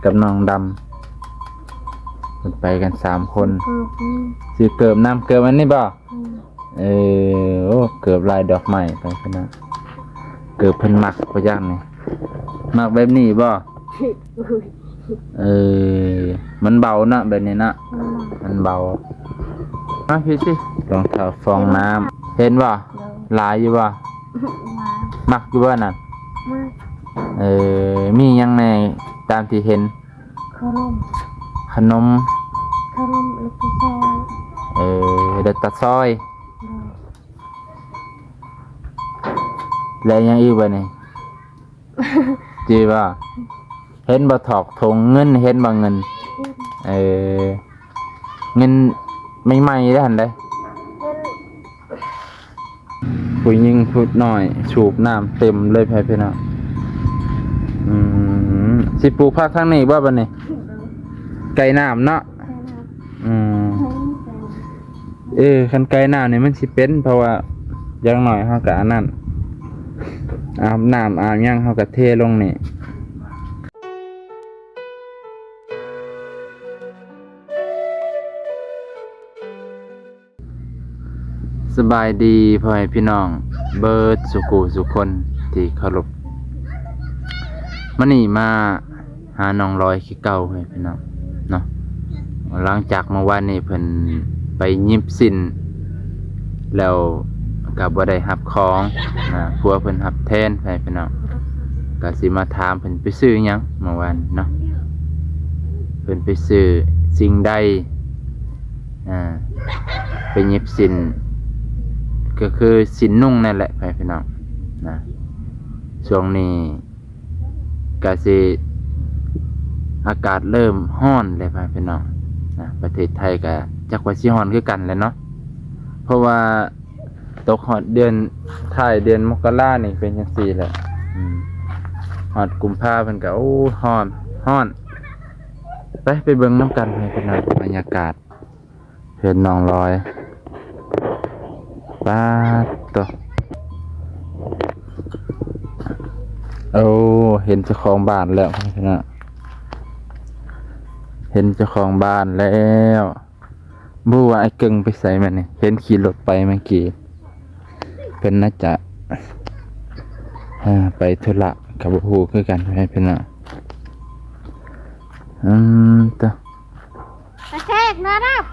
ກັບນ້ອງດຳ ເພິ່ນໄປກັນສາມຄົນ. ເກີບນີ້ ຊື້ເກີບນຳ. ເກີບອັນນີ້ບໍ່? ອືມ ເອີ ໂອ້ ເກີບລາຍດອກໄມ້ ໄປເພິ່ນນະ. ເກີບເພິ່ນມັກບໍ່ຈັກນີ້. ມັກແບບນີ້ບໍ່? ເອີ ມັນເບົາເນາະ ແບບນີ້ເນາະ. ອືມ ມັນເບົາ. ມາພີ້ຊິ ລອງເທົາຟອງນ້ຳ. ເຫັນບໍ່? ໂດຍ. ຫຼາຍຢູ່ບໍ່? ຫຼາຍ. ມັກຢູ່ບໍ່ນັ້ນ? ມັກ. ເອີ ມີຫຍັງແດ່ຕາມທີ່ເຫັນ? ຂະໜົມ. ຂະໜົມ. ຂະໜົມ ແລ້ວກໍຊອຍ. ເອີ ແລ້ວກໍຊອຍ. ໂດຍ. ແລ້ວຫຍັງອີກບັດນີ້? ຈື່ບໍ່? ເຫັນບໍ່ ຖອກຖົງເງິນ ເຫັນບໍ່ເງິນ? ເອີ ເງິນໃໝ່ໆເດ້ຫັ້ນເດ້. ຜູ້ຍິງຜູ້ນ້ອຍສູບນ້ຳເຕັມເລີຍ ພໍ່ແມ່ພີ່ນ້ອງ. ອືມ ຊິປູກຜັກທາງນີ້ບໍ່ບັດນີ້? ໃກ້ນ້ຳເນາະ. ອືມ ເອີ ຄັນໃກ້ນ້ຳນີ້ມັນຊິເປັນ ເພາະວ່າຢ່າງໜ້ອຍເຮົາກໍອັນນັ້ນ ອາບນ້ຳອາບຫຍັງເຮົາກໍເທລົງນີ້. ສະບາຍດີພໍ່ແມ່ພີ່ນ້ອງເບິດສູ່ຜູ້ສູ່ຄົນທີ່ເຄົາລົບ. ມື້ນີ້ມາ ຫານ້ອງລອຍຄືເກົ່າ ໃຫ້ພີ່ນ້ອງເນາະ. ຫຼັງຈາກເມື່ອວານນີ້ເພິ່ນໄປຫຍິບສິນ ແລ້ວກໍບໍ່ໄດ້ຮັບຂອງນະ ຜົວເພິ່ນຮັບແທນ ໃຫ້ພີ່ນ້ອງ. ກໍຊິມາຖາມເພິ່ນໄປຊື້ຫຍັງເມື່ອວານເນາະ, ເພິ່ນໄປຊື້ສິ່ງໃດ ອ່າ ໄປຫຍິບສິນ ກໍຄືສິນນຸ່ງນັ້ນແຫຼະ ໃຫ້ພີ່ນ້ອງນະ. ຊ່ວງນີ້ ກະຊິ ອາກາດເລີ່ມຮ້ອນແລ້ວ ພໍ່ແມ່ພີ່ນ້ອງນະ. ປະເທດໄທກະຈັກວ່າຊິຮ້ອນຄືກັນແຫຼະເນາະ, ເພາະວ່າຕົກຮອດເດືອນ ທ້າຍເດືອນມົກກະລານີ້ເປັນຈັ່ງຊີ້ແຫຼະ. ອືມ ຮອດກຸມພາເພິ່ນກະ ໂອ້ ຮ້ອນ ຮ້ອນ. ໄປ ໄປເບິ່ງນຳກັນ ພໍ່ແມ່ພີ່ນ້ອງ ບັນຍາກາດ ເຮືອນນ້ອງລອຍ. ປາດໂຕ ໂອ້ ເຫັນເຈົ້າຂອງບ້ານແລ້ວພີ່ນ້ອງ, ເຫັນເຈົ້າຂອງບ້ານແລ້ວ. ບໍ່ຮູ້ວ່າອ້າຍເກິ່ງໄປໃສມານີ້, ເຫັນຂີ່ລົດໄປເມື່ອກີ້. ເພິ່ນໜ້າຈະ ອ່າ ໄປທຸລະ ກໍບໍ່ຮູ້ຄືກັນ ພີ່ນ້ອງ. ອືມ ຕະ ກະເຊກນະດັບ.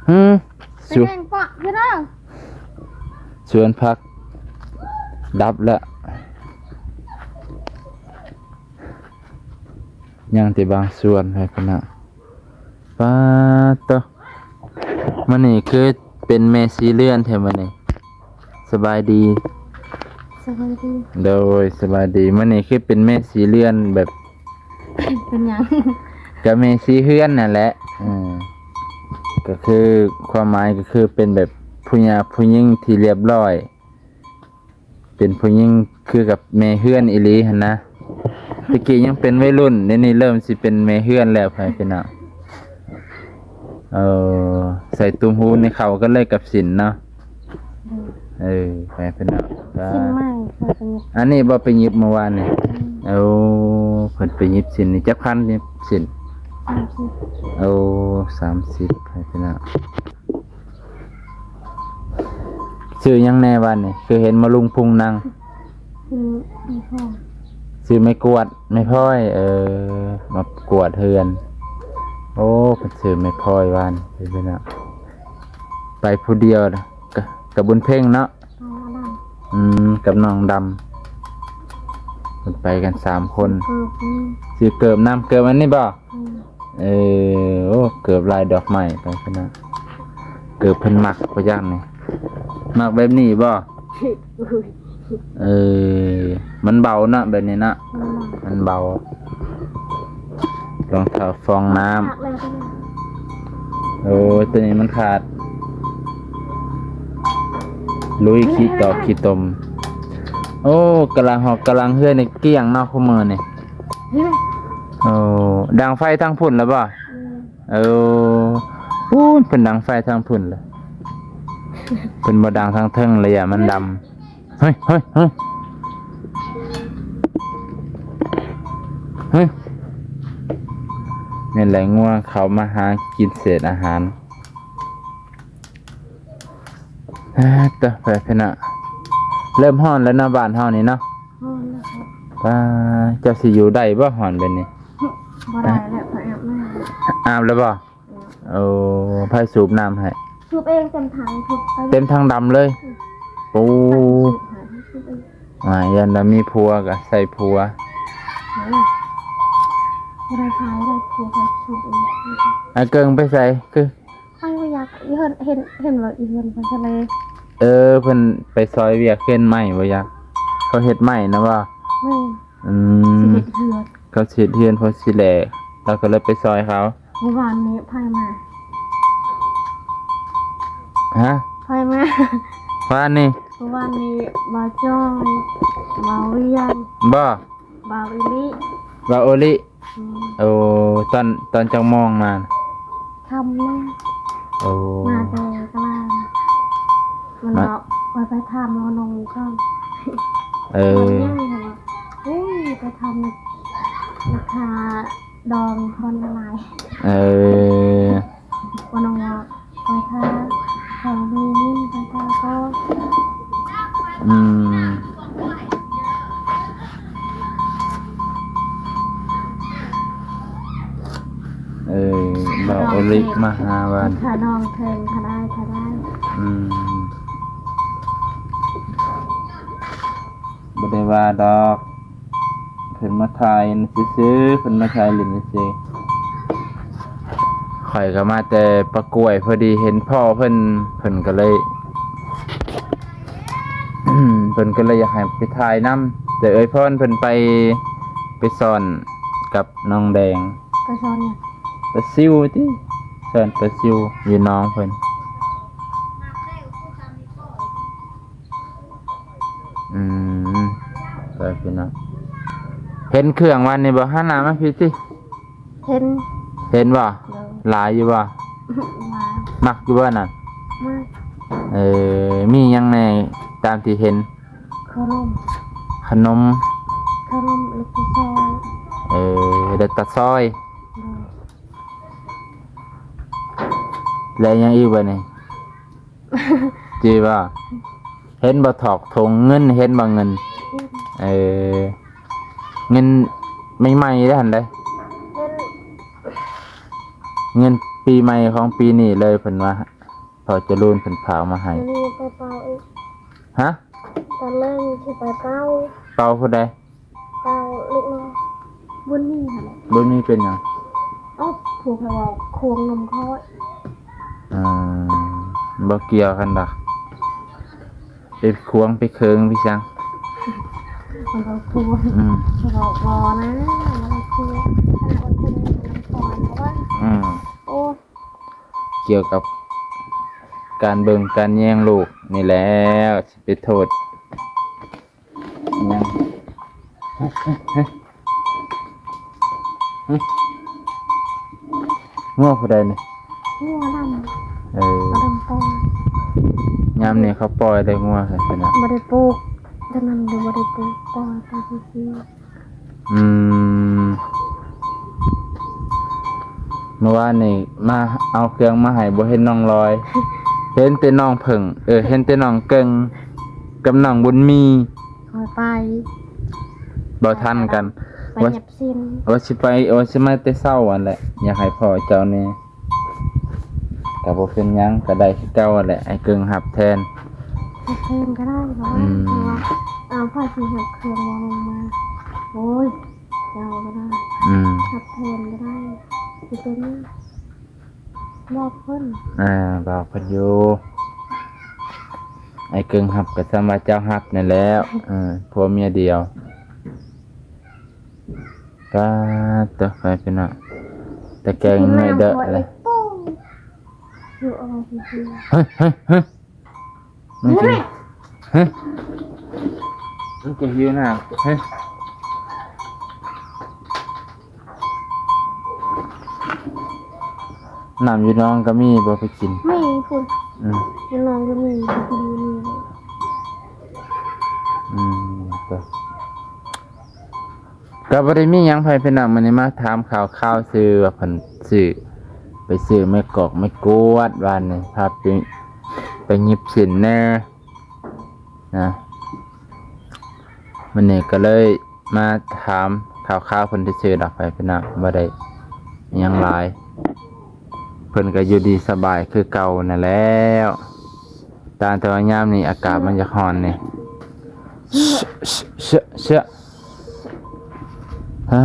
ຫື ກະເຊກເປາະຢູ່ເດີ. ສວນຜັກດັບແລ້ວ, ຍັງແຕ່ບາງສ່ວນໃຫ້ເພິ່ນນະ. ປາດໂຕ ມື້ນີ້ຄືເປັນແມ່ສີເລືອນແທ້ມື້ນີ້. ສະບາຍດີ. ສະບາຍດີ. ໂດຍ ສະບາຍດີ. ມື້ນີ້ຄືເປັນແມ່ສີເລືອນແບບ ເປັນຫຍັງ? ກະແມ່ສີເຮືອນນັ້ນແຫຼະ. ເອີ ກໍຄືຄວາມໝາຍກໍຄືເປັນແບບຜູ້ຍາ ຜູ້ຍິງທີ່ລຽບລ້ອຍ, ເປັນຜູ້ຍິງຄືກັບແມ່ເຮືອນອີ່ຫຼີຫັ້ນນະ. ແຕ່ກີ້ຍັງເປັນໄວລຸ້ນ, ດຽວນີ້ເລີ່ມຊິເປັນແມ່ເຮືອນແລ້ວ ພໍ່ແມ່ພີ່ນ້ອງ. ເອີ ໃສ່ຕຸ້ມຫູໃນເຂົ້າກັນເລີຍກັບສິນເນາະ. ໂດຍ. ເອີ ພໍ່ແມ່ພີ່ນ້ອງ ສິນໃໝ່ເຂົາໄປຫຍິບ. ອັນນີ້ບໍ່ໄປຫຍິບເມື່ອວານນີ້? ອືມ. ໂອ້ ເພິ່ນໄປຫຍິບສິນນີ້ ຈັກພັນຫຍິບສິນ? ສາມສິບ. ໂອ້ ສາມສິບ ພໍ່ແມ່ພີ່ນ້ອງ. ຊື້ຫຍັງແດ່ວານນີ້? ຄືເຫັນມາລຸງພຸງນັ່ງ. ຊື້ໄມ້ກວາດ. ຊື້ໄມ້ກວາດ ໄມ້ພອຍ. ເອີ ມາກວາດເຮືອນ. ໂອ້ ເພິ່ນຊື້ໄມ້ພອຍວານ ເຫັນບໍ່ເນາະ? ໄປຜູ້ດຽວ ກະ ກະບຸນເພັງເນາະ? ອືມ ກັບນ້ອງດຳ ເພິ່ນໄປກັນສາມຄົນ. ຊື້ເກີບນຳ. ເກີບອັນນີ້ບໍ່? ອືມ. ເອີ ໂອ້ ເກີບລາຍດອກໄມ້ ພໍ່ແມ່ພີ່ນ້ອງ. ເກີບເພິ່ນມັກບໍ່ຈັກນີ້. ມັກແບບນີ້ບໍ່? ເອີ ມັນເບົາເນາະ ແບບນີ້ເນາະ. ອືມ. ມັນເບົາ. ລອງເທົາຟອງນ້ຳ. ໂອ້ຍ ຕົວນີ້ມັນຂາດ. ລຸຍຂີ້ຕອກຂີ້ຕົມ. ໂອ້ ກະລາງຫອກກະລາງເຮືອນນີ້ກ້ຽງເນາະ ຄູ່ມື້ນີ້. ໂອ້ ດັງໄຟທາງພຸ້ນແລ້ວບໍ່? ເອີ ພຸ້ນ ເພິ່ນດັງໄຟທາງພຸ້ນແຫຼະ, ເພິ່ນບໍ່ດັງທາງເທິງລະ ຢ້ານມັນດຳ. ເຮີ້ຍ ເຮີ້ຍ ເຮີ້ຍ ເຮີ້ຍ. ນີ້ແຫຼະ ງົວເຂົ້າມາຫາກິນເສດອາຫານ. ອາ ຕະ ໄປພີ່ນ້ອງ ເລີ່ມຮ້ອນແລ້ວເນາະ ບ້ານເຮົານີ້ເນາະ. ຮ້ອນແລ້ວ. ປ້າ ເຈົ້າຊິຢູ່ໄດ້ບໍ່ ຮ້ອນແບບນີ້? ບໍ່ໄດ້ແລ້ວ ຂ້ອຍອາບນ້ຳ. ອາບແລ້ວບໍ່? ເອີ ໂອ້ ໃຜສູບນ້ຳໃຫ້? ສູບເອງ ເຕັມຖັງ ເຕັມຖັງດຳເລີຍ. ອືມ ໂອ້ ສູບໃຫ້ ສູບເອງ. ອ່າ ຢ້ານວ່າມີຜົວກໍໃສ່ຜົວ. ໂອ້ ບໍ່ໄດ້ຂາຍ ໄດ້ຜົວກໍສູບເອງ. ອ້າຍເກິ່ງໄປໃສ? ຄື ຂ້ອຍບໍ່ຢາກ ອີເຮືອນ ເຫັນ ເຫັນວ່າອີເຮືອນເພິ່ນທະເລ. ເອີ ເພິ່ນໄປຊ່ອຍວຽກເຮືອນໃໝ່ບໍ່ຢາກ ເຂົາເຮັດໃໝ່ນະບໍ່? ແມ່ນ. ອືມ ຊິເຮັດເຮືອນ ເຂົາຊິເຮັດເຮືອນພໍຊິແຫຼະ ລາວກໍເລີຍໄປຊ່ອຍເຂົາ. ມື້ວານນີ້ໃຜມາ? ຮະ? ໃຜມາ? ວານນີ້ ມື້ວານນີ້ ບ່າວຈ້ອຍ ບ່າວວຽງ ບໍ່? ບ່າວອີລິ ບ່າວໂອລິ. ອືມ ໂອ້ ຕອນ ຕອນຈັກໂມງມາ? ຄ່ຳແລ້ວ. ໂອ້ ມາແຕ່ກະລາງ. ມັນບອກວ່າໄປຖາມໝໍນົງກ່ອນ. ເອີ ໂອ້ຍ ໄປຖາມລາຄາດອງຄອນລະລາຍ. ເອີ ໝໍນົງວ່າ ໄປຖ້າເຂົາມີເງິນໄປຖ້າກ່ອນ. ອືມ ເອີ ບ່າວໂອລິມາຫາວານ ຖ້ານ້ອງແພງ ຖ້າໄດ້ ຖ້າໄດ້. ອືມ ບໍ່ໄດ້ວ່າດອກ. ເພິ່ນມາຖ່າຍຊື່ໆ ເພິ່ນມາຖ່າຍຫຼິ້ນຊື່ໆ. ຂ້ອຍກໍມາແຕ່ປາກວຍ ພໍດີເຫັນພໍ່ເພິ່ນ ເພິ່ນກໍເລີຍ ເພິ່ນກໍເລີຍຢາກໃຫ້ໄປຖ່າຍນຳ ແຕ່ເອື້ອຍພອນເພິ່ນໄປ ໄປສອນກັບນ້ອງແດງ. ໄປສອນຫຍັງ? ປາຊິວຕິ ສອນປາຊິວຢູ່ໜອງເພິ່ນ. ອືມ ໄປພີ່ນ້ອງ ເຫັນເຄື່ອງວັນນີ້ບໍ່? ຫັນໜ້າມາພີ້ຕິ. ເຫັນ ເຫັນບໍ່? ໂດຍ ຫຼາຍຢູ່ບໍ່? ຫຼາຍ. ມັກຢູ່ບໍ່ນັ້ນ? ມັກ. ເອີ ມີຫຍັງແດ່ຕາມທີ່ເຫັນ? ຂະໜົມ ຂະໜົມ ຂະໜົມ ແລ້ວກໍຊອຍ. ເອີ ແລ້ວກໍຊອຍ. ໂດຍ. ແລ້ວຫຍັງອີກບັດນີ້? ຈື່ບໍ່? ເຫັນບໍ່ ຖອກຖົງເງິນ ເຫັນບໍ່ເງິນ? ອືມ ເອີ ເງິນໃໝ່ໆເດ້ຫັ້ນເດ້ ເງິນ ເງິນປີໃໝ່ຂອງປີນີ້ເລີຍ ເພິ່ນວ່າ ພໍ່ຈະລູນເພິ່ນຝາກມາໃຫ້. ອັນນີ້ໄປເປົ່າອີກ. ຮະ? ຕອນແລກນີ້ຊິໄປເປົ່າ. ເປົ່າຜູ້ໃດ? ເປົ່າເລັກນ້ອຍ. ບຸນມີຫັ້ນແຫຼະ. ບຸນມີເປັນຫຍັງ? ເອົ້າ ພວກເຂົາເວົ້າຄວງນົມຂ້ອຍ. ອືມ ບໍ່ກ່ຽວກັນດອກ ໄປຄວງໄປເຄີງໄປຫຍັງ. ມັນກໍຄວງ. ອືມ ເຂົາເວົ້າບໍ່ນະ ມັນຄວງ. ຂະໜາດວ່າເພິ່ນນຳຄວນເຂົາວ່າ. ອືມ ໂອ້ ກ່ຽວກັບການເບິ່ງການແຍງລູກນີ້ແຫຼະ ຊິໄປໂທດ ຍັງ ງົວຜູ້ໃດນີ້? ງົວດຳ. ເອີ ດຳປ່ອຍ. ຍາມນີ້ເຂົາປ່ອຍໄດ້ງົວຊັ້ນນະ? ບໍ່ໄດ້ປູກ ຕອນນັ້ນບໍ່ໄດ້ປູກ ປ່ອຍໄປຊື່ໆ. ອືມ ເມື່ອວານນີ້ມາເອົາເຄື່ອງມາໃຫ້ ບໍ່ເຫັນນ້ອງລອຍ ເຫັນແຕ່ນ້ອງເຜິ້ງ ເອີ ເຫັນແຕ່ນ້ອງເກິ່ງກັບນ້ອງບຸນມີ. ຂ້ອຍໄປ ບໍ່ທັນກັນ ໄປ ວ່າ ຫຍັບຊິນ ວ່າຊິໄປ ວ່າຊິມາແຕ່ເຊົ້າຫັ້ນແຫຼະ ຢາກໃຫ້ພໍ່ເຈົ້າແດ່. ກໍບໍ່ເປັນຫຍັງ ກໍໄດ້ຄືເກົ່າຫັ້ນແຫຼະ ອ້າຍເກິ່ງຮັບແທນ. ຮັບແທນກໍໄດ້ເນາະ. ອືມ ເພາະວ່າ ເອົາ ໃຜຊິຮັບເຄື່ອງມາລົງມາ. ໂອ້ຍ ເຈົ້າກໍໄດ້. ອືມ ຮັບແທນກໍໄດ້. ຊິເປັນຫຍັງ? ບອກເພິ່ນ. ອ່າ ບອກເພິ່ນຢູ່. ອ້າຍເກິ່ງຮັບກໍສ່ຳວ່າເຈົ້າຮັບນັ້ນແຫຼະ. ເອີ ຜົວເມຍດຽວ. ປາດໂທ້ ໄປພີ່ນ້ອງ ຕະແກງເມື່ອຍເດີະແຫຼະ. ເຮີ້ຍ ເຮີ້ຍ ເຮີ້ຍ ມັນກິນ ເຮີ້ຍ ມັນກິນຢູ່ນະ. ເຮີ້ຍ ນ້ຳຢູ່ໜອງກໍມີບໍ່ໄປກິນ? ມີພຸ້ນ. ອືມ ຢູ່ໜອງກໍມີ ໄປກິນຢູ່ນີ້. ອືມ ໄປ. ກໍບໍ່ໄດ້ມີຫຍັງ ໃຜພີ່ນ້ອງ ມື້ນີ້ມາຖາມຂ່າວຄາວຊື່ວ່າເພິ່ນຊື້ ໄປຊື້ໄມ້ກອກໄມ້ກວດ ວານນີ້ພາໄປ ໄປຫຍິບຊີ້ນແດ່ນະ. ມື້ນີ້ກໍເລີຍມາຖາມຂ່າວຄາວເພິ່ນຊື່ໆດອກ ໃຜພີ່ນ້ອງ ບໍ່ໄດ້ຫຍັງຫຼາຍ. ເພິ່ນກໍຢູ່ດີສະບາຍຄືເກົ່ານັ້ນແຫຼ້ວ ຕ່າງແຕ່ວ່າຍາມນີ້ອາກາດມັນຢາກຮ້ອນນີ້ ເຊາະ ເຊາະ ເຊາະ ອາ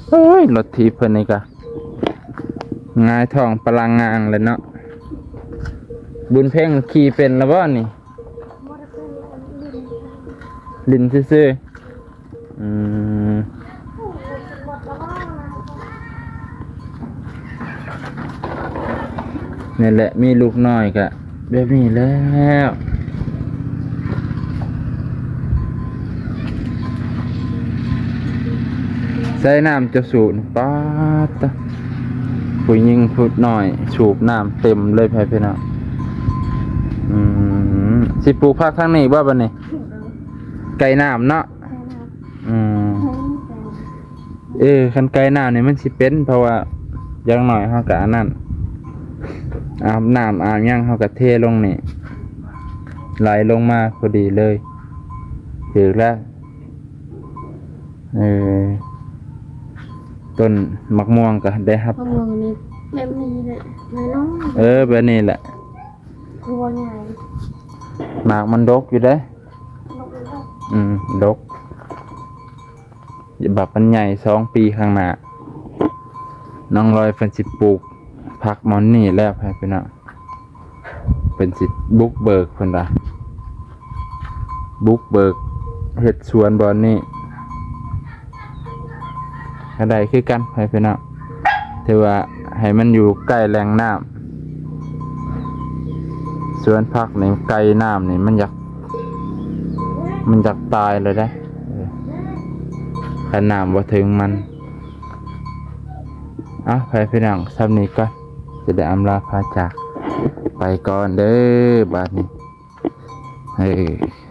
ໂອ້ຍ ລົດຖີບເພິ່ນນີ້ກະຫງາຍທ້ອງປະລັງງາງແລ້ວເນາະ. ບຸນເພັງຂີ່ເປັນລະບໍ່ນີ້? ຫຼິ້ນຊື່ໆ. ອືມ ນີ້ແຫຼະ ມີລູກນ້ອຍກະແບບນີ້ແລ້ວ. ໃສ່ນ້ຳເຈົ້າສູບ ປາດຕະ ຜູ້ຍິງຜູ້ນ້ອຍສູບນ້ຳເຕັມເລີຍ ໃຜພີ່ນ້ອງ. ອືມ ຊິປູກຜັກທາງນີ້ບໍ່ບັດນີ້? ໃກ້ນ້ຳເນາະ. ອືມ ເອີ ຄັນໃກ້ນ້ຳນີ້ມັນຊິເປັນ ເພາະວ່າຢ່າງໜ້ອຍເຮົາກະອັນນັ້ນ ອາບນ້ຳອາບຫຍັງເຮົາກະເທລົງນີ້ ໄຫຼລົງມາພໍດີເລີຍ ຖືກແລ້ວ. ເອີ ຕົ້ນໝາກມ່ວງກະໄດ້ຮັບ ໝາກມ່ວງນີ້ແບບນີ້ແຫຼະ ນ້ອຍໆ ເອີ ແບບນີ້ແຫຼະ ຄືວ່າໃຫຍ່ ໝາກມັນດົກຢູ່ເດ້. ອືມ ດົກ ບັດມັນໃຫຍ່ສອງປີຂ້າງໜ້າ ນ້ອງລອຍເພິ່ນຊິປູກຜັກບ່ອນນີ້ແລ້ວ ໃຜພີ່ນ້ອງ. ເພິ່ນຊິບຸກເບີກ ເພິ່ນວ່າບຸກເບີກເຮັດສວນບ່ອນນີ້ ກໍໄດ້ຄືກັນ ໃຜພີ່ນ້ອງ. ຖືວ່າໃຫ້ມັນຢູ່ໃກ້ແຫຼ່ງນ້ຳ ສວນຜັກນີ້ໃກ້ນ້ຳນີ້ມັນຢາກ ມັນຢາກຕາຍເລີຍເດ້ ເອີ ຄັນນ້ຳບໍ່ເຖິງມັນ. ເອົາ ໃຜພີ່ນ້ອງ ສ່ຳນີ້ກ່ອນ ຈະໄດ້ອຳລາພາຈາກ ໄປກ່ອນເດີບາດນີ້ ເອີ.